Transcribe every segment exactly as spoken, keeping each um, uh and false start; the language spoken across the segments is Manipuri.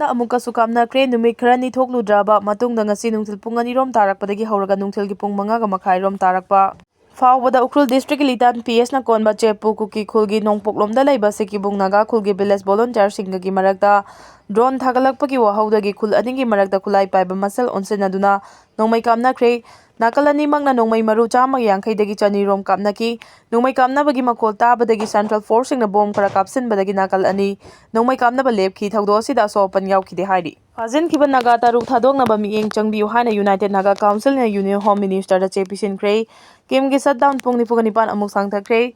ꯑꯃꯨꯛꯀꯁꯨ ꯀꯥꯞꯅꯈ꯭ꯔꯦ꯫ ꯅꯨꯃꯤꯠ ꯈꯔꯅꯤ ꯊꯣꯛꯂꯨꯗ꯭ꯔꯕ ꯃꯇꯨꯡꯗ ꯉꯁꯤ ꯅꯨꯡꯊꯤꯜ ꯄꯨꯡ ꯑꯅꯤꯔꯣꯝ ꯇꯥꯔꯛꯄꯗꯒꯤ ꯍꯧꯔꯒ ꯅꯨꯡꯊꯤꯜꯒꯤ ꯄꯨꯡ ꯃꯉꯥꯒ ꯃꯈꯥꯏꯔꯣꯝ ꯇꯥꯔꯛꯄ ꯐꯥꯎꯕꯗ ꯎꯈ꯭ꯔꯨꯜ district ꯀꯤ ꯂꯤꯇꯥꯟ ꯄꯤ ꯑꯦꯁꯅ ꯀꯣꯟꯕ ꯆꯦꯞꯄꯨ ꯀꯨꯀꯤ ꯈꯨꯜꯒꯤ ꯅꯣꯡꯄꯣꯛꯂꯣꯝꯗ ꯂꯩꯕ ꯁꯤꯀꯤꯕꯨꯡ ꯅꯥꯒꯥ ꯈꯨꯜꯒꯤ village volunteer ꯁꯤꯡꯒꯒꯤ ꯃꯔꯛꯇ drone ꯊꯥꯒꯠꯂꯛꯄꯒꯤ ꯋꯥꯍꯧꯗꯒꯤ ꯈꯨꯜ ꯑꯅꯤꯒꯤ ꯃꯔꯛꯇ ꯈꯨꯠꯂꯥꯏ ꯄꯥꯏꯕ ꯃꯁꯦꯜ ꯑꯣꯟꯁꯤꯟꯅꯗꯨꯅ ꯅꯣꯡꯃꯩ ꯀꯥꯞꯅꯈ꯭ꯔꯦ꯫ ꯅꯥꯀꯜ ꯑꯅꯤꯃꯛꯅ ꯅꯣꯡꯃꯩ ꯃꯔꯨ ꯆꯥꯝꯃꯒ ꯌꯥꯡꯈꯩꯗꯒꯤ ꯆꯅꯤꯔꯣꯝ ꯀꯥꯞꯅꯈꯤ꯫ ꯅꯣꯡꯃꯩ ꯀꯥꯞꯅꯕꯒꯤ ꯃꯈꯣꯜ ꯇꯥꯕꯗꯒꯤ central force ꯁꯤꯡꯅ bomb ꯈꯔ ꯀꯥꯞꯁꯤꯟꯕꯗꯒꯤ ꯅꯥꯀꯜ ꯑꯅꯤ ꯅꯣꯡꯃꯩ ꯀꯥꯞꯅꯕ ꯂꯦꯞꯈꯤ꯫ ꯊꯧꯗꯣꯛ ꯑꯁꯤꯗ ꯑꯁꯣꯛ ꯑꯄꯟ ꯌꯥꯎꯈꯤꯗꯦ ꯍꯥꯏꯔꯤ꯫ ꯐꯥꯖꯤꯟꯈꯤꯕ ꯅꯥꯒꯥ ꯇꯔꯨꯛ ꯊꯥꯗꯣꯛꯅꯕ ꯃꯤꯠꯌꯦꯡ ꯆꯪꯕꯤꯌꯨ ꯍꯥꯏꯅ United Naga Council ꯅ Union Home Minister ꯗ ꯆꯦ ꯄꯤꯁꯤꯟꯈ꯭ꯔꯦ꯫ ꯀꯦꯝꯒꯤ shutdown ꯄꯨꯡ ꯅꯤꯐꯨꯒ ꯅꯤꯄꯥꯟ ꯑꯃꯨꯛ ꯁꯥꯡꯊꯈ꯭ꯔꯦ꯫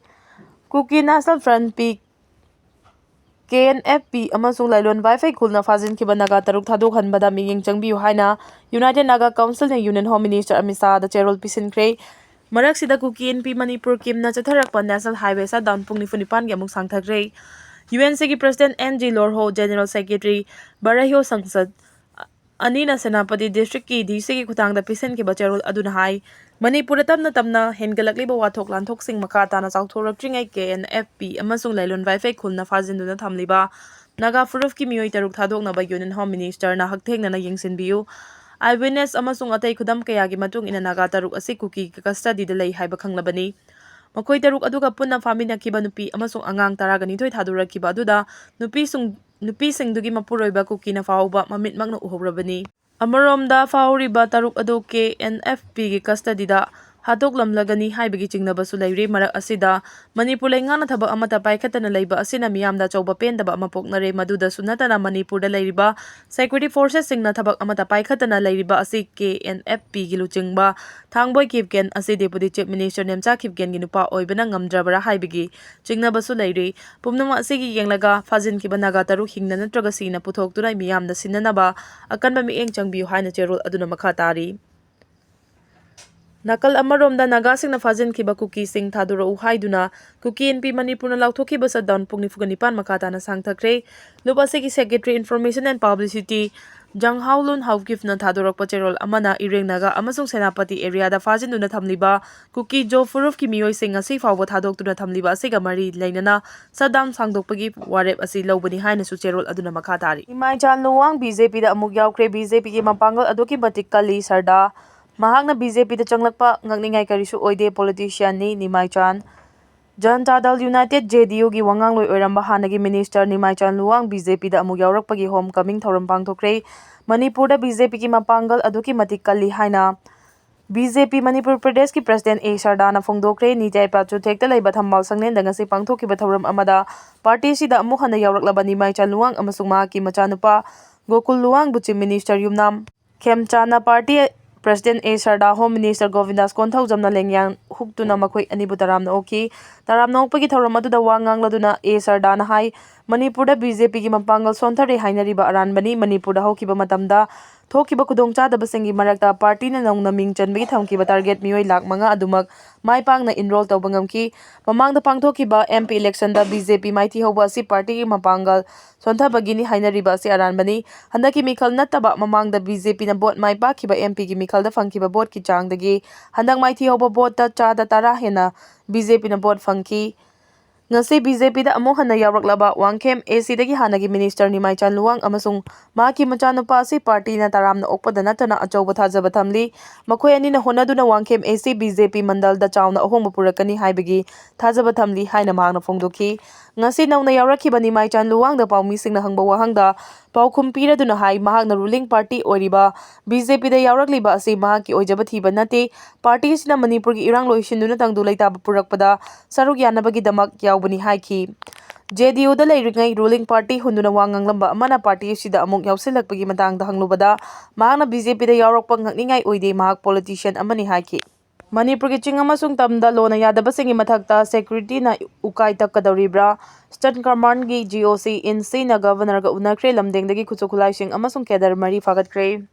Kuki National Front P K N F P ꯑꯃꯁꯨꯡ ꯂꯥꯏꯂꯣꯟ ꯋꯥꯏꯐꯩ ꯈꯨꯜꯅ ꯐꯥꯖꯤꯟꯈꯤꯕ ꯅꯥꯒꯥ ꯇꯔꯨꯛ ꯊꯥꯗꯣꯛꯍꯟꯕꯗ ꯃꯤꯠꯌꯦꯡ ꯆꯪꯕꯤꯌꯨ ꯍꯥꯏꯅ United Naga Council ꯅ Union Home Minister ꯑꯃꯤꯠ ꯁꯥꯍꯗ ꯆꯦꯔꯣꯜ ꯄꯤꯁꯤꯟꯈ꯭ꯔꯦ꯫ ꯃꯔꯛꯁꯤꯗ ꯀꯨꯀꯤ ꯑꯦꯟ ꯄꯤ ꯃꯅꯤꯄꯨꯔ ꯀꯦꯝꯅ ꯆꯠꯊꯔꯛꯄ national highway shutdown ꯄꯨꯡ ꯅꯤꯐꯨ ꯅꯤꯄꯥꯟꯒꯤ ꯑꯃꯨꯛ ꯁꯥꯡꯊꯈ꯭ꯔꯦ꯫ ꯌꯨ ꯑꯦꯟ ꯁꯤꯒꯤ president N G Lorho, general secretary Barahiyo ꯁꯪꯁꯠ ꯑꯅꯤꯅ ꯁꯦꯅꯥꯄꯇꯤ district ꯀꯤ ꯗꯤ ꯁꯤꯒꯤ ꯈꯨꯠꯊꯥꯡꯗ ꯄꯤꯁꯤꯟꯈꯤꯕ ꯆꯦꯔꯣꯜ ꯑꯗꯨꯅ ꯍꯥꯏ, ꯃꯅꯤꯄꯨꯔꯗ ꯇꯞꯅ ꯇꯞꯅ ꯍꯦꯟꯒꯠꯂꯛꯂꯤꯕ ꯋꯥꯊꯣꯛ ꯂꯥꯟꯊꯣꯛꯁꯤꯡ ꯃꯈꯥ ꯇꯥꯅ ꯆꯥꯎꯊꯣꯔꯛꯇ꯭ꯔꯤꯉꯩ ꯀꯦ ꯑꯦꯟ ꯑꯦꯐ ꯄꯤ ꯑꯃꯁꯨꯡ ꯂꯥꯏꯂꯣꯟ ꯋꯥꯏꯐꯩ ꯈꯨꯜꯅ ꯐꯥꯖꯤꯟꯗꯨꯅ ꯊꯝꯂꯤꯕ ꯅꯥꯒꯥ ꯐꯨꯔꯨꯞꯀꯤ ꯃꯤꯑꯣꯏ ꯇꯔꯨꯛ ꯊꯥꯗꯣꯛꯅꯕ Union Home Minister ꯅ ꯍꯛꯊꯦꯡꯅꯅ ꯌꯦꯡꯁꯤꯟꯕꯤꯌꯨ꯫ Eyewitness ꯑꯃꯁꯨꯡ ꯑꯇꯩ ꯈꯨꯗꯝ ꯀꯌꯥꯒꯤ ꯃꯇꯨꯡ ꯏꯟꯅ ꯅꯥꯒꯥ ꯇꯔꯨꯛ ꯑꯁꯤ ꯀꯨꯀꯤ custody ꯗ ꯂꯩ ꯍꯥꯏꯕ ꯈꯪꯂꯕꯅꯤ꯫ ꯃꯈꯣꯏ ꯇꯔꯨꯛ ꯑꯗꯨꯒ ꯄꯨꯟꯅ ꯐꯥꯃꯤꯟꯅꯈꯤꯕ ꯅꯨꯄꯤ ꯑꯃꯁꯨꯡ ꯑꯉꯥꯡ ꯇꯔꯥꯒ ꯅꯤꯊꯣꯏ ꯊꯥꯗꯣꯔꯛꯈꯤꯕ ꯑꯗꯨꯗ ꯅꯨꯄꯤꯁꯨꯡ-, ꯅꯨꯄꯤꯁꯤꯡꯗꯨꯒꯤ ꯃꯄꯨꯔꯣꯏꯕ ꯀꯨꯀꯤꯅ ꯐꯥꯍꯧꯕ ꯃꯃꯤꯠꯃꯛꯅ ꯎꯍꯧꯔꯕꯅꯤ꯫ ꯑꯃꯔꯣꯝꯗ ꯐꯥꯍꯧꯔꯤꯕ ꯇꯔꯨꯛ ꯑꯗꯨ ꯀꯦ ꯑꯦꯟ ꯑꯦꯐ ꯄꯤ ꯒꯤ custody ꯗ ꯍꯥꯠꯇꯣꯛꯂꯝꯂꯒꯅꯤ ꯍꯥꯏꯕꯒꯤ ꯆꯤꯡꯅꯕꯁꯨ ꯂꯩꯔꯤ꯫ ꯃꯔꯛ ꯑꯁꯤꯗ ꯃꯅꯤꯄꯨꯔ ꯂꯩꯉꯥꯛꯅ ꯊꯕꯛ ꯑꯃꯠꯇ ꯄꯥꯏꯈꯠꯇꯅ ꯂꯩꯕ ꯑꯁꯤꯅ ꯃꯤꯌꯥꯝꯗ ꯑꯆꯧꯕ ꯄꯦꯟꯗꯕ ꯑꯃ ꯄꯣꯛꯅꯔꯦ꯫ ꯃꯗꯨꯗꯁꯨ ꯅꯠꯇꯅ ꯃꯅꯤꯄꯨꯔꯗ ꯂꯩꯔꯤꯕ security forces ꯁꯤꯡꯅ ꯊꯕꯛ ꯑꯃꯠꯇ ꯄꯥꯏꯈꯠꯇꯅ ꯂꯩꯔꯤꯕ ꯑꯁꯤ ꯀꯦ ꯑꯦꯟ ꯑꯦꯐ ꯄꯤ ꯒꯤ ꯂꯨꯆꯤꯡꯕ ꯊꯥꯡꯕꯣꯏ ꯈꯤꯞꯀꯦꯟ ꯑꯁꯤ Deputy Chief Minister ꯅꯦꯝꯆꯥ ꯈꯤꯞꯀꯦꯟꯒꯤ ꯅꯨꯄꯥ ꯑꯣꯏꯕꯅ ꯉꯝꯗ꯭ꯔꯕꯔꯥ ꯍꯥꯏꯕꯒꯤ ꯆꯤꯡꯅꯕꯁꯨ ꯂꯩꯔꯤ꯫ ꯄꯨꯝꯅꯃꯛ ꯑꯁꯤꯒꯤ ꯌꯦꯡꯂꯒ ꯐꯥꯖꯤꯟꯈꯤꯕ ꯅꯥꯒꯥ ꯇꯔꯨꯛ ꯍꯤꯡꯅ ꯅꯠꯇ꯭ꯔꯒ ꯁꯤꯅ ꯄꯨꯊꯣꯛꯇꯨꯅ ꯃꯤꯌꯥꯝꯗ ꯁꯤꯟꯅꯅꯕ ꯑꯀꯟꯕ ꯃꯤꯠꯌꯦꯡ ꯆꯪꯕꯤꯌꯨ ꯍꯥꯏꯅ ꯆꯦꯔꯣꯜ ꯑꯗꯨꯅ ꯃꯈꯥ ꯇꯥꯔꯤ꯫ ꯅꯥꯀꯜ ꯑꯃꯔꯣꯝꯗ ꯅꯥꯒꯥꯁꯤꯡꯅ ꯐꯥꯖꯤꯟꯈꯤꯕ ꯀꯨꯀꯤꯁꯤꯡ ꯊꯥꯗꯣꯔꯛꯎ ꯍꯥꯏꯗꯨꯅ ꯀꯨꯀꯤ ꯏꯟꯄꯤ ꯃꯅꯤꯄꯨꯔꯅ ꯂꯥꯎꯊꯣꯛꯈꯤꯕ shutdown ꯄꯨꯡ ꯅꯤꯐꯨꯒ ꯅꯤꯄꯥꯟ ꯃꯈꯥ ꯇꯥꯅ ꯁꯥꯡꯊꯈ꯭ꯔꯦ꯫ ꯂꯨꯞ ꯑꯁꯤꯒꯤ Secretary Information and Publicity ꯖꯪꯍꯥꯎꯂꯨꯟ ꯍꯧꯀꯤꯞꯅ ꯊꯥꯗꯣꯔꯛꯄ ꯆꯦꯔꯣꯜ ꯑꯃꯅ ꯏꯔꯦꯡ ꯅꯥꯒꯥ ꯑꯃꯁꯨꯡ ꯁꯦꯅꯥꯄꯇꯤ area ꯗ ꯐꯥꯖꯤꯟꯗꯨꯅ ꯊꯝꯂꯤꯕ ꯀꯨꯀꯤ ꯖꯣ ꯐꯨꯔꯨꯞꯀꯤ ꯃꯤꯑꯣꯏꯁꯤꯡ ꯉꯁꯤ ꯐꯥꯎꯕ ꯊꯥꯗꯣꯛꯇꯨꯅ ꯊꯝꯂꯤꯕ ꯑꯁꯤꯒ ꯃꯔꯤ ꯂꯩꯅꯅ shutdown ꯁꯥꯡꯗꯣꯛꯄꯒꯤ ꯋꯥꯔꯦꯞ ꯑꯁꯤ ꯂꯧꯕꯅꯤ ꯍꯥꯏꯅꯁꯨ ꯆꯦꯔꯣꯜ ꯑꯗꯨꯅ ꯃꯈꯥ ꯇꯥꯔꯤ꯫ ꯅꯤꯃꯥꯏꯆꯥꯟ ꯂꯨꯋꯥꯡ BJP ꯗ ꯑꯃꯨꯛ ꯌꯥꯎꯈ꯭ꯔꯦ꯫ BJP ꯒꯤ ꯃꯄꯥꯡꯒꯜ ꯑꯗꯨꯛꯀꯤ ꯃꯇꯤꯛ ꯀꯜꯂꯤ꯫ ꯁꯔꯗꯥ ꯃꯍꯥꯛꯅ BJP ꯗ ꯆꯪꯂꯛꯄ ꯉꯛꯅꯤꯡꯉꯥꯏ ꯀꯔꯤꯁꯨ ꯑꯣꯏꯗꯦ꯫ Politician ꯅꯤ ꯅꯤꯃꯥꯏꯆꯥꯟ꯫ ꯖꯅꯇꯥ ꯗꯜ ꯌꯨꯅꯥꯏꯇꯦꯗ, JDU ꯒꯤ ꯋꯥꯉꯥꯡꯂꯣꯏ ꯑꯣꯏꯔꯝꯕ ꯍꯥꯟꯅꯒꯤ minister ꯅꯤꯃꯥꯏꯆꯥꯟ ꯂꯨꯋꯥꯡ BJP ꯗ ꯑꯃꯨꯛ ꯌꯥꯎꯔꯛꯄꯒꯤ homecoming ꯊꯧꯔꯝ ꯄꯥꯡꯊꯣꯛꯈ꯭ꯔꯦ꯫ ꯃꯅꯤꯄꯨꯔꯗ BJP ꯒꯤ ꯃꯄꯥꯡꯒꯜ ꯑꯗꯨꯛꯀꯤ ꯃꯇꯤꯛ ꯀꯜꯂꯤ ꯍꯥꯏꯅ BJP ꯃꯅꯤꯄꯨꯔ ꯄ꯭ꯔꯗꯦꯁꯀꯤ president ꯑꯦ ꯁꯔꯗꯥꯅ ꯐꯣꯡꯗꯣꯛꯈ꯭ꯔꯦ꯫ ꯅꯤꯇꯥꯏ ꯄꯥꯆꯨꯊꯦꯛꯇ ꯂꯩꯕ ꯊꯝꯕꯥꯜ ꯁꯪꯂꯦꯟꯗ ꯉꯁꯤ ꯄꯥꯡꯊꯣꯛꯈꯤꯕ ꯊꯧꯔꯝ ꯑꯃꯗ party ꯑꯁꯤꯗ ꯑꯃꯨꯛ ꯍꯟꯅ ꯌꯥꯎꯔꯛꯂꯕ ꯅꯤꯃꯥꯏꯆꯥꯟ ꯂꯨꯋꯥꯡ ꯑꯃꯁꯨꯡ ꯃꯍꯥꯛꯀꯤ ꯃꯆꯥꯅꯨꯄꯥ ꯒꯣꯀꯨꯜ ꯂꯨꯋꯥꯡꯕꯨ Chief Minister ꯌꯨꯝꯅꯥꯝ ꯈꯦꯝꯆꯥꯟꯅ party president ꯑꯦ ꯁꯔꯗꯥ, Home Minister ꯒꯣꯕꯤꯟꯗꯥꯁ ꯀꯣꯟꯊꯧꯖꯝꯅ ꯂꯦꯡꯌꯥꯟ ꯍꯨꯛꯇꯨꯅ ꯃꯈꯣꯏ ꯑꯅꯤꯕꯨ ꯇꯔꯥꯝꯅ ꯑꯣꯛꯈꯤ꯫ ꯇꯔꯥꯝꯅ ꯑꯣꯛꯄꯒꯤ ꯊꯧꯔꯝ ꯑꯗꯨꯗ ꯋꯥ ꯉꯥꯡꯂꯗꯨꯅ ꯑꯦ ꯁꯔꯗꯥꯅ ꯍꯥꯏ, ꯃꯅꯤꯄꯨꯔꯗ BJP ꯒꯤ ꯃꯄꯥꯡꯒꯜ ꯁꯣꯟꯊꯔꯦ ꯍꯥꯏꯅꯔꯤꯕ ꯑꯔꯥꯟꯕꯅꯤ꯫ ꯃꯅꯤꯄꯨꯔꯗ ꯍꯧꯈꯤꯕ ꯃꯇꯝꯗ ꯊꯣꯛꯈꯤꯕ ꯈꯨꯗꯣꯡꯆꯥꯗꯕꯁꯤꯡꯒꯤ ꯃꯔꯛꯇ party ꯅ ꯅꯧꯅ ꯃꯤꯡ ꯆꯟꯕꯒꯤ ꯊꯝꯈꯤꯕ target ꯃꯤꯑꯣꯏ ꯂꯥꯈ ꯃꯉꯥ ꯑꯗꯨꯃꯛ ꯃꯥꯏ ꯄꯥꯛꯅ enroll ꯇꯧꯕ ꯉꯝꯈꯤ꯫ ꯃꯃꯥꯡꯗ ꯄꯥꯡꯊꯣꯛꯈꯤꯕ MP election ꯗ BJP ꯃꯥꯏꯊꯤꯍꯧꯕ ꯑꯁꯤ party ꯒꯤ ꯃꯄꯥꯡꯒꯜ ꯁꯣꯟꯊꯕꯒꯤꯅꯤ ꯍꯥꯏꯅꯔꯤꯕ ꯑꯁꯤ ꯑꯔꯥꯟꯕꯅꯤ꯫ ꯍꯟꯗꯛꯀꯤ ꯃꯤꯈꯜ ꯅꯠꯇꯕ ꯃꯃꯥꯡꯗ BJP ꯅ vote ꯃꯥꯏ ꯄꯥꯛꯈꯤꯕ MP ꯒꯤ ꯃꯤꯈꯜꯗ ꯐꯪꯈꯤꯕ vote ꯀꯤ ꯆꯥꯡꯗꯒꯤ ꯍꯟꯗꯛ ꯃꯥꯏꯊꯤꯍꯧꯕ vote ꯇ ꯆꯥꯗ ꯇꯔꯥ ꯍꯦꯟꯅ BJP ꯅ vote ꯐꯪꯈꯤ꯫ ꯉꯁꯤ BJP ꯗ ꯑꯃꯨꯛ ꯍꯟꯅ ꯌꯥꯎꯔꯛꯂꯕ ꯋꯥꯡꯈꯦꯝ AC ꯗꯒꯤ ꯍꯥꯟꯅꯒꯤ minister ꯅꯤꯃꯥꯏꯆꯥꯟ ꯂꯨꯋꯥꯡ ꯑꯃꯁꯨꯡ ꯃꯍꯥꯛꯀꯤ ꯃꯆꯥꯅꯨꯄꯥ ꯑꯁꯤ party ꯅ ꯇꯔꯥꯝꯅ ꯑꯣꯛꯄꯗ ꯅꯠꯇꯅ ꯑꯆꯧꯕ ꯊꯥꯖꯕ ꯊꯝꯂꯤ꯫ ꯃꯈꯣꯏ ꯑꯅꯤꯅ ꯍꯣꯠꯅꯗꯨꯅ ꯋꯥꯡꯈꯦꯝ AC BJP ꯃꯟꯗꯜꯗ ꯆꯥꯎꯅ ꯑꯍꯣꯡꯕ ꯄꯨꯔꯛꯀꯅꯤ ꯍꯥꯏꯕꯒꯤ ꯊꯥꯖꯕ ꯊꯝꯂꯤ ꯍꯥꯏꯅ ꯃꯍꯥꯛꯅ ꯐꯣꯡꯗꯣꯛꯈꯤ꯫ ꯉꯁꯤ ꯅꯧꯅ ꯌꯥꯎꯔꯛꯈꯤꯕ ꯅꯤꯃꯥꯏꯆꯥꯟ ꯂꯨꯋꯥꯡꯗ ꯄꯥꯎꯃꯤꯁꯤꯡꯅ ꯍꯪꯕ ꯋꯥꯍꯪꯗ ꯄꯥꯎꯈꯨꯝ ꯄꯤꯔꯗꯨꯅ ꯍꯥꯏ, ꯃꯍꯥꯛꯅ ruling party ꯑꯣꯏꯔꯤꯕ BJP ꯗ ꯌꯥꯎꯔꯛꯂꯤꯕ ꯑꯁꯤ ꯃꯍꯥꯛꯀꯤ ꯑꯣꯏꯖꯕ ꯊꯤꯕ ꯅꯠꯇꯦ꯫ Party ꯑꯁꯤꯅ ꯃꯅꯤꯄꯨꯔꯒꯤ ꯏꯔꯥꯡ ꯂꯣꯏꯁꯤꯟꯗꯨꯅ ꯇꯪꯗꯨ ꯂꯩꯇꯥꯕ ꯄꯨꯔꯛꯄꯗ ꯁꯔꯨꯛ ꯌꯥꯅꯕꯒꯤꯗꯃꯛ ꯌꯥꯎꯕꯅꯤ ꯍꯥꯏꯈꯤ꯫ JDU ꯗ ꯂꯩꯔꯤꯉꯩ ruling party ꯍꯨꯟꯗꯨꯅ ꯋꯥ ꯉꯥꯡꯂꯝꯕ ꯑꯃꯅ party ꯑꯁꯤꯗ ꯑꯃꯨꯛ ꯌꯥꯎꯁꯤꯜꯂꯛꯄꯒꯤ ꯃꯇꯥꯡꯗ ꯍꯪꯂꯨꯕꯗ ꯃꯍꯥꯛꯅ BJP ꯗ ꯌꯥꯎꯔꯛꯄ ꯉꯛꯅꯤꯡꯉꯥꯏ ꯑꯣꯏꯗꯦ, ꯃꯍꯥꯛ politician ꯑꯃꯅꯤ ꯍꯥꯏꯈꯤ꯫ ꯃꯅꯤꯄꯨꯔꯒꯤ ꯆꯤꯡ ꯑꯃꯁꯨꯡ ꯇꯝꯗ ꯂꯣꯅ ꯌꯥꯗꯕꯁꯤꯡꯒꯤ ꯃꯊꯛꯇ security ꯅ ꯎꯀꯥꯏ ꯇꯛꯀꯗꯧꯔꯤꯕ꯭ꯔꯥ? Eastern Command ꯒꯤ GOC ꯏꯟꯁꯤꯅ Governor ꯒ ꯎꯅꯈ꯭ꯔꯦ꯫ ꯂꯝꯗꯦꯡꯗꯒꯤ ꯈꯨꯠꯁꯨ ꯈꯨꯠꯂꯥꯏꯁꯤꯡ ꯑꯃꯁꯨꯡ cadre ꯃꯔꯤ ꯐꯥꯒꯠꯈ꯭ꯔꯦ꯫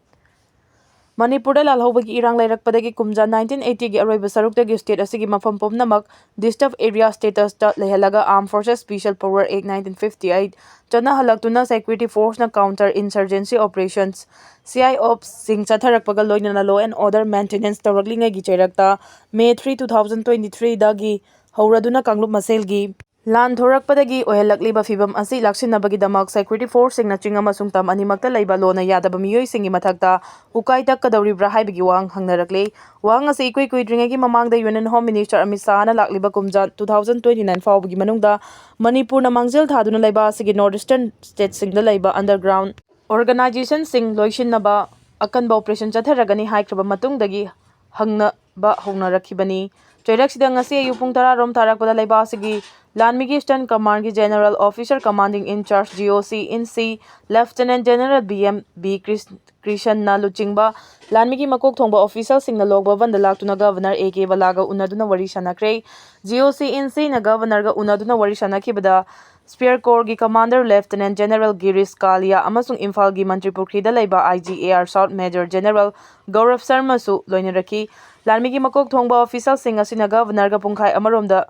ꯃꯅꯤꯄꯨꯔꯗ ꯂꯥꯜꯍꯧꯕꯒꯤ ꯏꯔꯥꯡ ꯂꯩꯔꯛꯄꯗꯒꯤ ꯀꯨꯝꯖꯥ nineteen eighty ꯒꯤ ꯑꯔꯣꯏꯕ ꯁꯔꯨꯛꯇꯒꯤ state ꯑꯁꯤꯒꯤ ꯃꯐꯝ ꯄꯨꯝꯅꯃꯛ disturbed area status ꯇ ꯂꯩꯍꯜꯂꯒ Armed Forces Special Power Act nineteen fifty eight ꯆꯠꯅꯍꯜꯂꯛꯇꯨꯅ security force ꯅ counter insurgency operations, C I ops ꯁꯤꯡ ꯆꯠꯊꯔꯛꯄꯒ ꯂꯣꯏꯅꯅ law and order maintenance ꯇꯧꯔꯛꯂꯤꯉꯩꯒꯤ ꯆꯩꯔꯛꯇ May three, two thousand twenty-three ꯗꯒꯤ ꯍꯧꯔꯗꯨꯅ ꯀꯥꯡꯂꯨꯞ ꯃꯁꯦꯜꯒꯤ ꯂꯥꯟ ꯊꯣꯔꯛꯄꯗꯒꯤ ꯑꯣꯏꯍꯜꯂꯛꯂꯤꯕ ꯐꯤꯕꯝ ꯑꯁꯤ ꯂꯥꯛꯁꯤꯟꯅꯕꯒꯤꯗꯃꯛ security force ꯁꯤꯡꯅ ꯆꯤꯡ ꯑꯃꯁꯨꯡ ꯇꯝ ꯑꯅꯤꯃꯛꯇ ꯂꯩꯕ ꯂꯣꯟꯅ ꯌꯥꯗꯕ ꯃꯤꯑꯣꯏꯁꯤꯡꯒꯤ ꯃꯊꯛꯇ ꯎꯀꯥꯏ ꯇꯛꯀꯗꯧꯔꯤꯕ꯭ꯔꯥ ꯍꯥꯏꯕꯒꯤ ꯋꯥꯍꯪ ꯍꯪꯅꯔꯛꯂꯤ꯫ ꯋꯥꯍꯪ ꯑꯁꯤ ꯏꯀꯨꯏ ꯀꯨꯏꯗ꯭ꯔꯤꯉꯩꯒꯤ ꯃꯃꯥꯡꯗ Union Home Minister ꯑꯃꯤꯠ ꯁꯥꯍꯅ ꯂꯥꯛꯂꯤꯕ ꯀꯨꯝꯖꯥ two thousand twenty nine ꯐꯥꯎꯕꯒꯤ ꯃꯅꯨꯡꯗ ꯃꯅꯤꯄꯨꯔꯅ ꯃꯥꯡꯖꯤꯜ ꯊꯥꯗꯨꯅ ꯂꯩꯕꯥꯛ ꯑꯁꯤꯒꯤ north eastern state ꯁꯤꯡꯗ ꯂꯩꯕ underground organization ꯁꯤꯡ ꯂꯣꯏꯁꯤꯟꯅꯕ ꯑꯀꯟꯕ operation ꯆꯠꯊꯔꯒꯅꯤ ꯍꯥꯏꯈ꯭ꯔꯕ ꯃꯇꯨꯡꯗꯒꯤ ꯍꯪꯅꯕ ꯍꯧꯅꯔꯛꯈꯤꯕꯅꯤ꯫ ꯆꯩꯔꯛꯁꯤꯗ ꯉꯁꯤ ꯑꯌꯨꯛ ꯄꯨꯡ ꯇꯔꯥ ꯔꯣꯝ ꯇꯥꯔꯛꯄꯗ ꯂꯩꯕꯥꯛ ꯑꯁꯤꯒꯤ ꯂꯥꯟꯃꯤꯒꯤ Eastern Command ꯒꯤ General Officer Commanding in Charge, G O C in C, Lieutenant General B M B ꯀ꯭ꯔꯤꯁ-, ꯀ꯭ꯔꯤꯁꯟꯅ ꯂꯨꯆꯤꯡꯕ ꯂꯥꯟꯃꯤꯒꯤ ꯃꯀꯣꯛ ꯊꯣꯡꯕ official ꯁꯤꯡꯅ ꯂꯣꯛ ꯚꯕꯟꯗ ꯂꯥꯛꯇꯨꯅ Governor A K ꯕꯂꯥꯒ ꯎꯅꯗꯨꯅ ꯋꯥꯔꯤ ꯁꯥꯟꯅꯈ꯭ꯔꯦ꯫ G O C in C ꯅ Governor ꯒ ꯎꯅꯗꯨꯅ ꯋꯥꯔꯤ ꯁꯥꯟꯅꯈꯤꯕꯗ Spear Corps ꯒꯤ Commander Lieutenant General ꯒꯤꯔꯤꯁ ꯀꯥꯂꯤꯌꯥ ꯑꯃꯁꯨꯡ ꯏꯝꯐꯥꯜꯒꯤ ꯃꯟꯇ꯭ꯔꯤꯄꯨꯈ꯭ꯔꯤꯗ ꯂꯩꯕ I G A R South Major General ꯒꯧꯔꯕ ꯁꯔꯃꯁꯨ ꯂꯣꯏꯅꯔꯛꯈꯤ꯫ ꯂꯥꯟꯃꯤꯒꯤ ꯃꯀꯣꯛ ꯊꯣꯡꯕ official ꯁꯤꯡ ꯑꯁꯤꯅ Governor ꯒ ꯄꯨꯡꯈꯥꯏ ꯑꯃꯔꯣꯝꯗ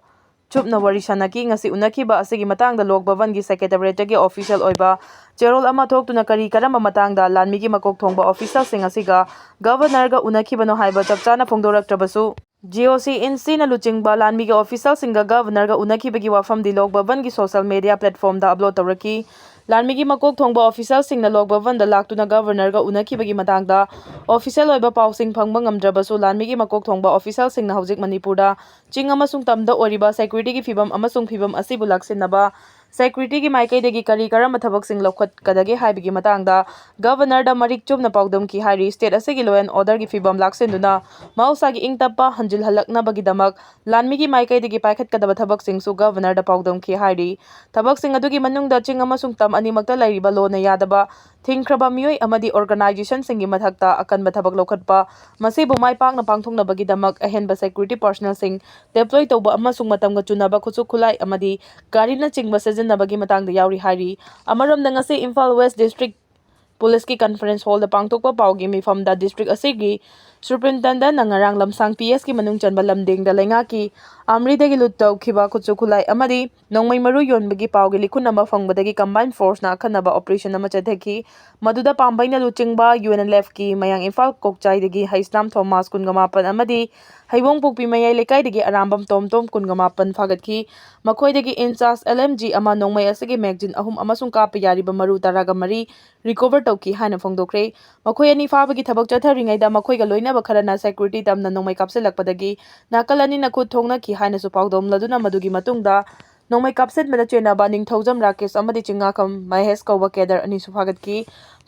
ꯆꯨꯞꯅ ꯋꯥꯔꯤ ꯁꯥꯟꯅꯈꯤ꯫ ꯉꯁꯤ ꯎꯅꯈꯤꯕ ꯑꯁꯤꯒꯤ ꯃꯇꯥꯡꯗ ꯂꯣꯛ ꯚꯕꯟꯒꯤ Secretariat ꯇꯒꯤ official ꯑꯣꯏꯕ ꯆꯦꯔꯣꯜ ꯑꯃ ꯊꯣꯛꯇꯨꯅ ꯀꯔꯤ ꯀꯔꯝꯕ ꯃꯇꯥꯡꯗ ꯂꯥꯟꯃꯤꯒꯤ ꯃꯀꯣꯛ ꯊꯣꯡꯕ official ꯁꯤꯡ ꯑꯁꯤꯒ Governor ꯒ ꯎꯅꯈꯤꯕꯅꯣ ꯍꯥꯏꯕ ꯆꯞ ꯆꯥꯅ ꯐꯣꯡꯗꯣꯔꯛꯇ꯭ꯔꯕꯁꯨ, G O C in C ꯅ ꯂꯨꯆꯤꯡꯕ ꯂꯥꯟꯃꯤꯒꯤ official ꯁꯤꯡꯒ Governor ꯒ ꯎꯅꯈꯤꯕꯒꯤ ꯋꯥꯐꯝꯗꯤ ꯂꯣꯛ ꯚꯕꯟꯒꯤ social media platform ꯗ upload ꯇꯧꯔꯛꯈꯤ꯫ ꯂꯥꯟꯃꯤꯒꯤ ꯃꯀꯣꯛ ꯊꯣꯡꯕ official ꯁꯤꯡꯅ ꯂꯣꯛ ꯚꯕꯟꯗ ꯂꯥꯛꯇꯨꯅ Governor ꯒ ꯎꯅꯈꯤꯕꯒꯤ ꯃꯇꯥꯡꯗ official ꯑꯣꯏꯕ ꯄꯥꯎꯁꯤꯡ ꯐꯪꯕ ꯉꯝꯗ꯭ꯔꯕꯁꯨ, ꯂꯥꯟꯃꯤꯒꯤ ꯃꯀꯣꯛ ꯊꯣꯡꯕ official ꯁꯤꯡꯅ ꯍꯧꯖꯤꯛ ꯃꯅꯤꯄꯨꯔꯗ ꯆꯤꯡ ꯑꯃꯁꯨꯡ ꯇꯝꯗ ꯑꯣꯏꯔꯤꯕ security ꯒꯤ ꯐꯤꯕꯝ ꯑꯃꯁꯨꯡ ꯐꯤꯕꯝ ꯑꯁꯤꯕꯨ ꯂꯥꯛꯁꯤꯟꯅꯕ security ꯒꯤ ꯃꯥꯏꯀꯩꯗꯒꯤ ꯀꯔꯤ ꯀꯔꯝꯕ ꯊꯕꯛꯁꯤꯡ ꯂꯧꯈꯠꯀꯗꯒꯦ ꯍꯥꯏꯕꯒꯤ ꯃꯇꯥꯡꯗ Governor ꯗ ꯃꯔꯤꯛ ꯆꯨꯝꯅ ꯄꯥꯎꯗꯝꯈꯤ ꯍꯥꯏꯔꯤ꯫ State ꯑꯁꯤꯒꯤ law and order ꯒꯤ ꯐꯤꯕꯝ ꯂꯥꯛꯁꯤꯟꯗꯨꯅ ꯃꯍꯧꯁꯥꯒꯤ ꯏꯪ ꯇꯞꯄ ꯍꯟꯖꯤꯜꯍꯜꯂꯛꯅꯕꯒꯤꯗꯃꯛ ꯂꯥꯟꯃꯤꯒꯤ ꯃꯥꯏꯀꯩꯗꯒꯤ ꯄꯥꯏꯈꯠꯀꯗꯕ ꯊꯕꯛꯁꯤꯡꯁꯨ Governor ꯗ ꯄꯥꯎꯗꯝꯈꯤ ꯍꯥꯏꯔꯤ꯫ ꯊꯕꯛꯁꯤꯡ ꯑꯗꯨꯒꯤ ꯃꯅꯨꯡꯗ ꯆꯤꯡ ꯑꯃꯁꯨꯡ ꯇꯝ ꯑꯅꯤꯃꯛꯇ ꯂꯩꯔꯤꯕ ꯂꯣꯟꯅ ꯌꯥꯗꯕ ꯊꯤꯡꯈ꯭ꯔꯕ ꯃꯤꯑꯣꯏ ꯑꯃꯗꯤ organization ꯁꯤꯡꯒꯤ ꯃꯊꯛꯇ ꯑꯀꯟꯕ ꯊꯕꯛ ꯂꯧꯈꯠꯄ, ꯃꯁꯤꯕꯨ ꯃꯥꯏ ꯄꯥꯛꯅ ꯄꯥꯡꯊꯣꯛꯅꯕꯒꯤꯗꯃꯛ ꯑꯍꯦꯟꯕ security personnel ꯁꯤꯡ deploy ꯇꯧꯕ ꯑꯃꯁꯨꯡ ꯃꯇꯝꯒ ꯆꯨꯅꯕ ꯈꯨꯠꯁꯨ ꯈꯨꯠꯂꯥꯏ ꯑꯃꯗꯤ ꯒꯥꯔꯤꯅꯆꯤꯡꯕ ꯁꯤꯖꯤꯟꯅꯕꯒꯤ ꯃꯇꯥꯡꯗ ꯌꯥꯎꯔꯤ ꯍꯥꯏꯔꯤ꯫ ꯑꯃꯔꯣꯝꯗ, ꯉꯁꯤ ꯏꯝꯐꯥꯜ West District ꯄꯨꯂꯤꯁꯀꯤ ꯀꯟꯐꯔꯦꯟꯁ ꯍꯣꯜꯗ ꯄꯥꯡꯊꯣꯛꯄ ꯄꯥꯎꯒꯤ ꯃꯤꯐꯝꯗ ꯗꯤꯁꯇ꯭ꯔꯤꯛ ꯑꯁꯤꯒꯤ ꯁꯨꯄ꯭ꯔꯤꯟꯇꯦꯟꯗꯦꯟꯠꯅ ꯉꯔꯥꯡ ꯂꯝꯁꯥꯡ ꯄꯤ ꯑꯦꯁꯀꯤ ꯃꯅꯨꯡ ꯆꯟꯕ ꯂꯝꯗꯦꯡꯗ ꯂꯩꯉꯥꯛꯀꯤ ꯑꯥꯔꯃꯤꯗꯒꯤ ꯂꯨꯠ ꯇꯧꯈꯤꯕ ꯈꯨꯠꯁꯨ ꯈꯨꯠꯂꯥꯏ ꯑꯃꯗꯤ ꯅꯣꯡꯃꯩ ꯃꯔꯨ ꯌꯣꯟꯕꯒꯤ ꯄꯥꯎꯒꯤ ꯂꯤꯈꯨꯟ ꯑꯃ ꯐꯪꯕꯗꯒꯤ ꯀꯝꯕꯥꯏꯟ ꯐꯣꯔꯁꯅ ꯑꯈꯟꯅꯕ ꯑꯣꯄꯔꯦꯁꯟ ꯑꯃ ꯆꯠꯊꯈꯤ꯫ ꯃꯗꯨꯗ ꯄꯥꯝꯕꯩꯅ ꯂꯨꯆꯤꯡꯕ ꯌꯨ ꯑꯦꯟ ꯑꯦꯜ ꯑꯦꯐꯀꯤ ꯃꯌꯥꯡ ꯏꯝꯐꯥꯜ ꯀꯣꯛꯆꯥꯏꯗꯒꯤ ꯍꯩꯁꯅꯥꯝ ꯊꯣꯃꯥꯁ ꯀꯨꯟꯒ ꯃꯥꯄꯟ ꯑꯃꯗꯤ ꯍꯩꯕꯣꯡꯄꯣꯛꯄꯤ ꯃꯌꯥꯏ ꯂꯩꯀꯥꯏꯗꯒꯤ ꯑꯔꯥꯝꯕꯝ ꯇꯣꯝ ꯇꯣꯝ ꯀꯨꯟꯒ ꯃꯥꯄꯟ ꯐꯥꯒꯠꯈꯤ꯫ ꯃꯈꯣꯏꯗꯒꯤ ꯏꯟꯆꯥꯔꯖ ꯑꯦꯜ ꯑꯦꯝ ꯖꯤ ꯑꯃ, ꯅꯣꯡꯃꯩ ꯑꯁꯤꯒꯤ ꯃꯦꯒꯖꯤꯟ ꯑꯍꯨꯝ ꯑꯃꯁꯨꯡ ꯀꯥꯞꯄ ꯌꯥꯔꯤꯕ ꯃꯔꯨ ꯇꯔꯥꯒ ꯃꯔꯤ ꯔꯤꯀꯣꯚꯔ ꯇꯧꯈꯤ ꯍꯥꯏꯅ ꯐꯣꯡꯗꯣꯛꯈ꯭ꯔꯦ꯫ ꯃꯈꯣꯏ ꯑꯅꯤ ꯐꯥꯕꯒꯤ ꯊꯕꯛ ꯆꯠꯊꯔꯤꯉꯩꯗ ꯃꯈꯣꯏꯒ ꯂꯣꯏꯅꯕ ꯈꯔꯅ ꯁꯦꯀ꯭ꯌꯨꯔꯤꯇꯤ ꯇꯝꯅ ꯅꯣꯡꯃꯩ ꯀꯥꯞꯁꯤꯜꯂꯛꯄꯗꯒꯤ ꯅꯥꯀꯜ ꯑꯅꯤꯅ ꯈꯨꯠ ꯊꯣꯛꯅꯈꯤ ꯍꯥꯏꯅꯁꯨ ꯄꯥꯎꯗꯝꯂꯗꯨꯅ ꯃꯗꯨꯒꯤ ꯃꯇꯨꯡꯗ ꯅꯣꯡꯃꯩ ꯀꯥꯞꯁꯤꯟꯕꯗ ꯆꯦꯟꯅꯕ ꯅꯤꯡꯊꯧꯖꯝ ꯔꯥꯀꯦꯁ ꯑꯃꯗꯤ ꯆꯤꯡꯉꯥꯈꯝ ꯃꯍꯦꯁ ꯀꯧꯕ ꯀꯦꯗꯔ ꯑꯅꯤꯁꯨ ꯐꯥꯒꯠꯈꯤ꯫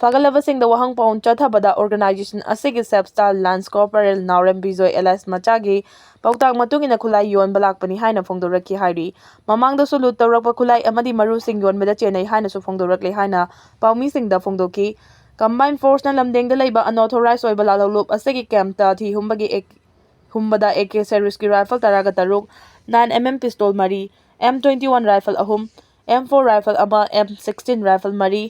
ꯐꯥꯒꯠꯂꯕꯁꯤꯡꯗ ꯋꯥꯍꯪ ꯄꯥꯎꯈꯨꯝ ꯆꯠꯊꯕꯗ ꯑꯣꯔꯒꯅꯥꯏꯖꯦꯁꯟ ꯑꯁꯤꯒꯤ ꯁꯕ ꯁ꯭ꯇꯥꯐ ꯂꯥꯟꯁ ꯀꯣꯔꯄꯣꯔꯦꯜ ꯅꯥꯎꯔꯦꯝ ꯕꯤꯖꯣꯏ ꯑꯦꯂꯥꯏꯁ ꯃꯆꯥꯒꯤ ꯄꯥꯎꯇꯥꯛ ꯃꯇꯨꯡ ꯏꯟꯅ ꯈꯨꯠꯂꯥꯏ ꯌꯣꯟꯕ ꯂꯥꯛꯄꯅꯤ ꯍꯥꯏꯅ ꯐꯣꯡꯗꯣꯔꯛꯈꯤ ꯍꯥꯏꯔꯤ꯫ ꯃꯃꯥꯡꯗꯁꯨ ꯂꯨꯠ ꯇꯧꯔꯛꯄ ꯈꯨꯠꯂꯥꯏ ꯑꯃꯗꯤ ꯃꯔꯨꯁꯤꯡ ꯌꯣꯟꯕꯗ ꯆꯦꯟꯅꯩ ꯍꯥꯏꯅꯁꯨ ꯐꯣꯡꯗꯣꯔꯛꯂꯦ ꯍꯥꯏꯅ ꯄꯥꯎꯃꯤꯁꯤꯡꯗ ꯐꯣꯡꯗꯣꯛꯈꯤ꯫ ꯀꯝꯕꯥꯏꯟ ꯐꯣꯔꯁꯅ ꯂꯝꯗꯦꯡꯗ ꯂꯩꯕ ꯑꯟꯑꯣꯊꯣꯔꯥꯏꯖ ꯑꯣꯏꯕ ꯂꯥꯜꯍꯧꯂꯨꯞ ꯑꯁꯤꯒꯤ ꯀꯦꯝꯞꯇ ꯊꯤ ꯍꯨꯝꯕꯒꯤ ꯑꯦꯛ-, ꯍꯨꯝꯕꯗ ꯑꯦ ꯀꯦ ꯁꯦꯔꯤꯁꯀꯤ ꯔꯥꯏꯐꯜ ꯇꯔꯥꯒ ꯇꯔꯨꯛ, ꯅꯥꯏꯟ ꯑꯦꯝ ꯑꯦꯝ ꯄꯤꯁꯇꯣꯜ ꯃꯔꯤ, ꯑꯦꯝ ꯇ꯭ꯋꯦꯟꯇꯤ ꯋꯥꯟ ꯔꯥꯏꯐꯜ ꯑꯍꯨꯝ, ꯑꯦꯝ ꯐꯣꯔ ꯔꯥꯏꯐꯜ ꯑꯃ, ꯑꯦꯝ ꯁꯤꯛꯁꯇꯤꯟ ꯔꯥꯏꯐꯜ ꯃꯔꯤ,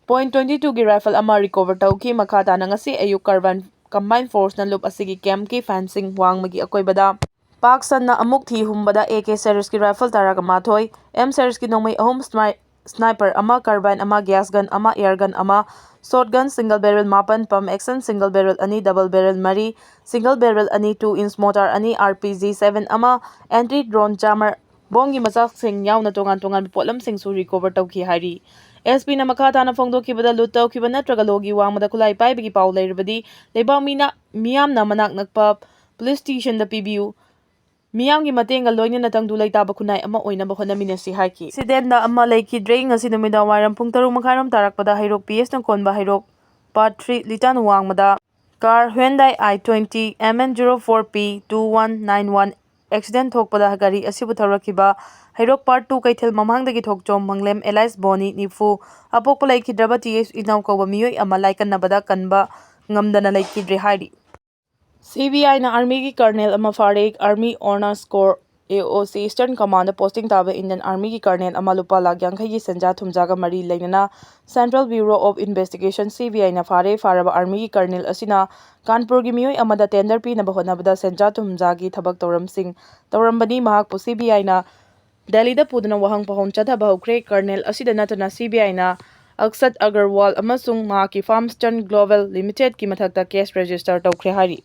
ꯄꯣꯏꯟꯠ ꯇ꯭ꯋꯦꯟꯇꯤ ꯇꯨꯒꯤ ꯔꯥꯏꯐꯜ ꯑꯃ ꯔꯤꯀꯣꯚꯔ ꯇꯧꯈꯤ꯫ ꯃꯈꯥ ꯇꯥꯅ ꯉꯁꯤ ꯑꯌꯨꯛ ꯀꯔꯕꯥꯏꯟ, ꯀꯝꯕꯥꯏꯟ ꯐꯣꯔꯁꯅ ꯂꯨꯞ ꯑꯁꯤꯒꯤ ꯀꯦꯝꯞꯀꯤ ꯐꯦꯟꯁꯤꯡ ꯋꯥꯡꯃꯒꯤ ꯑꯀꯣꯏꯕꯗ ꯄꯥꯛ ꯁꯟꯅ ꯑꯃꯨꯛ ꯊꯤ ꯍꯨꯝꯕꯗ ꯑꯦ ꯀꯦ ꯁꯦꯔꯤꯁꯀꯤ ꯔꯥꯏꯐꯜ ꯇꯔꯥꯒ ꯃꯥꯊꯣꯏ, ꯑꯦꯝ ꯁꯦꯔꯤꯁꯀꯤ ꯅꯣꯡꯃꯩ ꯑꯍꯨꯝ, ꯁ꯭ꯅꯥꯏ-, ꯁ꯭ꯅꯥꯏꯄꯔ ꯑꯃ, ꯀꯔꯕꯥꯏꯟ ꯑꯃ, ꯒ꯭ꯌꯥꯁ ꯒꯟ ꯑꯃ, ꯑꯦꯌꯔ ꯒꯟ ꯑꯃ, ꯁꯣꯔꯠ ꯒꯟ ꯁꯤꯡꯒꯜ ꯕꯦꯔꯦꯜ ꯃꯥꯄꯟ, ꯄꯝ ꯑꯦꯛꯁꯟ ꯁꯤꯡꯒꯜ ꯕꯦꯔꯦꯜ ꯑꯅꯤ, ꯗꯕꯜ ꯕꯦꯔꯦꯜ ꯃꯔꯤ, ꯁꯤꯡꯒꯜ ꯕꯦꯔꯦꯜ ꯑꯅꯤ, ꯇꯨ ꯏꯟꯆ ꯃꯣꯔꯇꯥꯔ ꯑꯅꯤ, ꯑꯥꯔ ꯄꯤ ꯖꯤ ꯁꯚꯦꯟ ꯑꯃ, ꯑꯦꯟꯇꯤ ꯗ꯭ꯔꯣꯟ ꯖꯥꯃꯔ, ꯕꯣꯝꯒꯤ ꯃꯆꯥꯛꯁꯤꯡ ꯌꯥꯎꯅ ꯇꯣꯉꯥꯟ ꯇꯣꯉꯥꯟꯕ ꯄꯣꯠꯂꯝꯁꯤꯡꯁꯨ ꯔꯤꯀꯣꯚꯔ ꯇꯧꯈꯤ ꯍꯥꯏꯔꯤ꯫ ꯑꯦꯁ ꯄꯤꯅ ꯃꯈꯥ ꯇꯥꯅ ꯐꯣꯡꯗꯣꯛꯈꯤꯕꯗ, ꯂꯨꯠ ꯇꯧꯈꯤꯕ ꯅꯠꯇ꯭ꯔꯒ ꯂꯣꯒꯤ ꯋꯥꯡꯃꯗ ꯈꯨꯠꯂꯥꯏ ꯄꯥꯏꯕꯒꯤ ꯄꯥꯎ ꯂꯩꯔꯕꯗꯤ ꯂꯩꯕꯥꯛ ꯃꯤꯅ, ꯃꯤꯌꯥꯝꯅ ꯃꯅꯥꯛ ꯅꯛꯄ ꯄꯨꯂꯤꯁ ꯁ꯭ꯇꯦꯁꯟꯗ ꯄꯤꯕꯤꯌꯨ꯫ ꯃꯤꯌꯥꯝꯒꯤ ꯃꯇꯦꯡꯒ ꯂꯣꯏꯅꯅ ꯇꯪꯗꯨ ꯂꯩꯇꯥꯕ ꯈꯨꯟꯅꯥꯏ ꯑꯃ ꯑꯣꯏꯅꯕ ꯍꯣꯠꯅꯃꯤꯟꯅꯁꯤ ꯍꯥꯏꯈꯤ꯫ ꯑꯦꯛꯁꯤꯗꯦꯟꯗ ꯑꯃ ꯂꯩꯈꯤꯗ꯭ꯔꯦ꯫ ꯉꯁꯤ ꯅꯨꯃꯤꯗꯥꯡ ꯋꯥꯏꯔꯝ ꯄꯨꯡ ꯇꯔꯨꯛ ꯃꯈꯥꯏꯔꯣꯝ ꯇꯥꯔꯛꯄꯗ ꯍꯩꯔꯣꯛ ꯄꯤ ꯑꯦꯁꯅ ꯀꯣꯟꯕ ꯍꯩꯔꯣꯛ ꯄꯥꯔꯠ ꯊ꯭ꯔꯤ ꯂꯤꯇꯥꯟ ꯋꯥꯡꯃꯗ car Hyundai I twenty M N zero four P two one nine one accident ꯊꯣꯛꯄꯗ ꯒꯥꯔꯤ ꯑꯁꯤꯕꯨ ꯊꯧꯔꯛꯈꯤꯕ ꯍꯩꯔꯣꯛ ꯄꯥꯔꯠ ꯇꯨ ꯀꯩꯊꯦꯜ ꯃꯃꯥꯡꯗꯒꯤ ꯊꯣꯛꯆꯣꯝ ꯃꯪꯂꯦꯝ alias ꯕꯣꯅꯤ ꯅꯤꯐꯨ, ꯑꯄꯣꯛꯄ ꯂꯩꯈꯤꯗ꯭ꯔꯕ ꯇꯤ ꯑꯦꯁ ꯏꯅꯥꯎ ꯀꯧꯕ ꯃꯤꯑꯣꯏ ꯑꯃ ꯂꯥꯏꯀꯟꯅꯕꯗ ꯀꯟꯕ ꯉꯝꯗꯅ ꯂꯩꯈꯤꯗ꯭ꯔꯦ ꯍꯥꯏꯔꯤ꯫ ꯁꯤ ꯕꯤ ꯑꯥꯏꯅ ꯑꯥꯔꯃꯤꯒꯤ ꯀꯔꯅꯦꯜ ꯑꯃ ꯐꯥꯔꯦ꯫ Army honours core AOC Eastern Command posting ꯇꯥꯕ Indian Army ꯒꯤ colonel ꯑꯃ ꯂꯨꯄꯥ ꯂꯥꯈ ꯌꯥꯡꯈꯩꯒꯤ ꯁꯦꯟꯖꯥ ꯊꯨꯝꯖꯥꯒ ꯃꯔꯤ ꯂꯩꯅꯅ Central Bureau of Investigation, CBI ꯅ ꯐꯥꯔꯦ꯫ ꯐꯥꯔꯕ Army ꯒꯤ colonel ꯑꯁꯤꯅ ꯀꯥꯟꯄꯨꯔꯒꯤ ꯃꯤꯑꯣꯏ ꯑꯃꯗ tender ꯄꯤꯅꯕ ꯍꯣꯠꯅꯕꯗ ꯁꯦꯟꯖꯥ ꯊꯨꯝꯖꯥꯒꯤ ꯊꯕꯛ ꯇꯧꯔꯝꯁꯤꯡ ꯇꯧꯔꯝꯕꯅꯤ꯫ ꯃꯍꯥꯛꯄꯨ CBI ꯅ ꯗꯦꯜꯂꯤꯗ ꯄꯨꯗꯨꯅ ꯋꯥꯍꯪ ꯄꯥꯎꯍꯨꯝ ꯆꯠꯊꯕ ꯍꯧꯈ꯭ꯔꯦ꯫ Colonel ꯑꯁꯤꯗ ꯅꯠꯇꯅ CBI ꯅ ꯑꯛꯁꯠ ꯑꯒꯔꯋꯥꯜ ꯑꯃꯁꯨꯡ ꯃꯍꯥꯛꯀꯤ Farmstone Global Limited ꯀꯤ ꯃꯊꯛꯇ case register ꯇꯧꯈ꯭ꯔꯦ ꯍꯥꯏꯔꯤ꯫